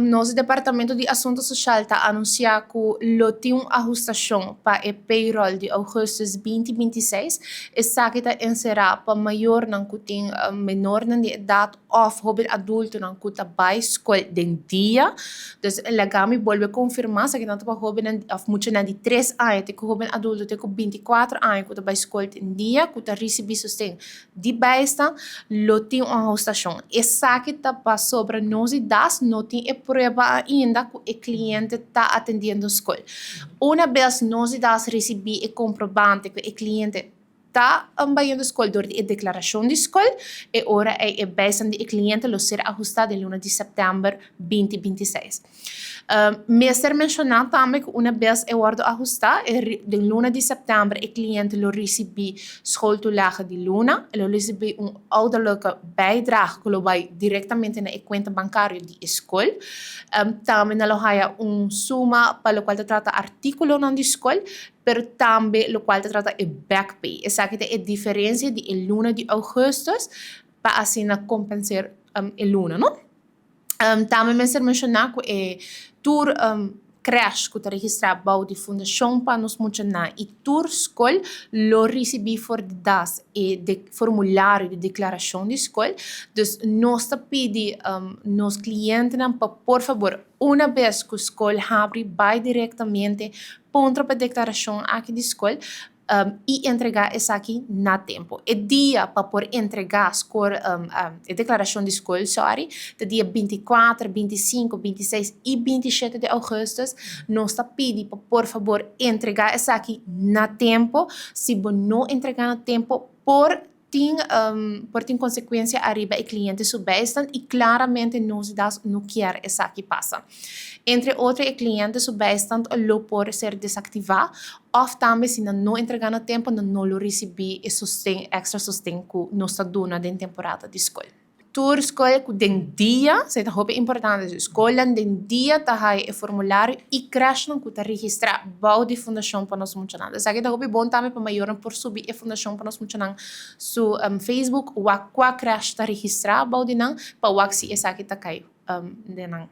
Nos departamento di Asunto Social ta anuncia cu lo tin un ahustacion pa e payroll di augustus 2026. Esaki ta encera pa mayornan cu tin menornan di edad of hoben adultonan cu ta bay scol den dia. Dus laga mi bolbe confirma, esaki ta pa hoben of muchanan di 3 aña te cu hoben adulto te cu 24 aña cu ta bay scol den dia, cu ta ricibi sosten di bijstand, lo tin un ahustacion. Esaki ta pasobra nos di DAS no tin e prueba ainda cu e cliente ta atendiendo scol. Unabes nos di DAS ricibi e comprobante cu e cliente ta bayendo scol door di declaracion di scol, e ora e bijstand di cliente lo ser ahusta den luna di september 2026. Mester menciona tambe cu unabes e wordo ahusta, den luna di september e cliente lo ricibi schooltoelage di luna, lo ricibi un ouderlijke bijdrage cu lo bay directamente na cuenta bancario di scol. Tambe nan lo haya un suma pa locual ta trata articulonan di scol, pero tambe locual ta trata e back pay. Esaki ta e diferencia di luna di augustus pa asina compensa e luna, no? Tambe mester menciona cu e tur creche cu ta registra bou di Fundacion pa Nos Muchanan y tur scol lo ricibi for di DAS e de formulario di declaracion di scol. Dus nos ta pidi nos clientenan pa, por fabor, unabes cu scol habri, bay directamente puntra pa declaracion aki di scol y entrega esaki na tempo. E dia pa por entrega scol, e declaracion di scol, sorry, ta dia 24, 25, 26 y 27 di augustus. Nos ta pidi pa, por fabor, entrega esaki na tempo. Si bo no entrega na tempo, por tin consecuencia ariba e cliente su bijstand y claramente nos no kier esaki pasa. Entre otro, e cliente su bijstand lo por ser desactiva of tambe, si no entrega na tempo, no lo ricibi e sosten, extra sosten cu nos ta duna den temporada di scol. Tur scol den dia, esey ta hopi importante, scol den dia ta haya e formulario y crèche cu ta registra bou di Fundacion pa Nos Muchanan. Esaki ta hopi bon tambe pa mayornan por subi e Fundacion pa Nos Muchanan su Facebook, wak cua crèche ta registra bou di nan, pa wak si esaki ta cay den nan.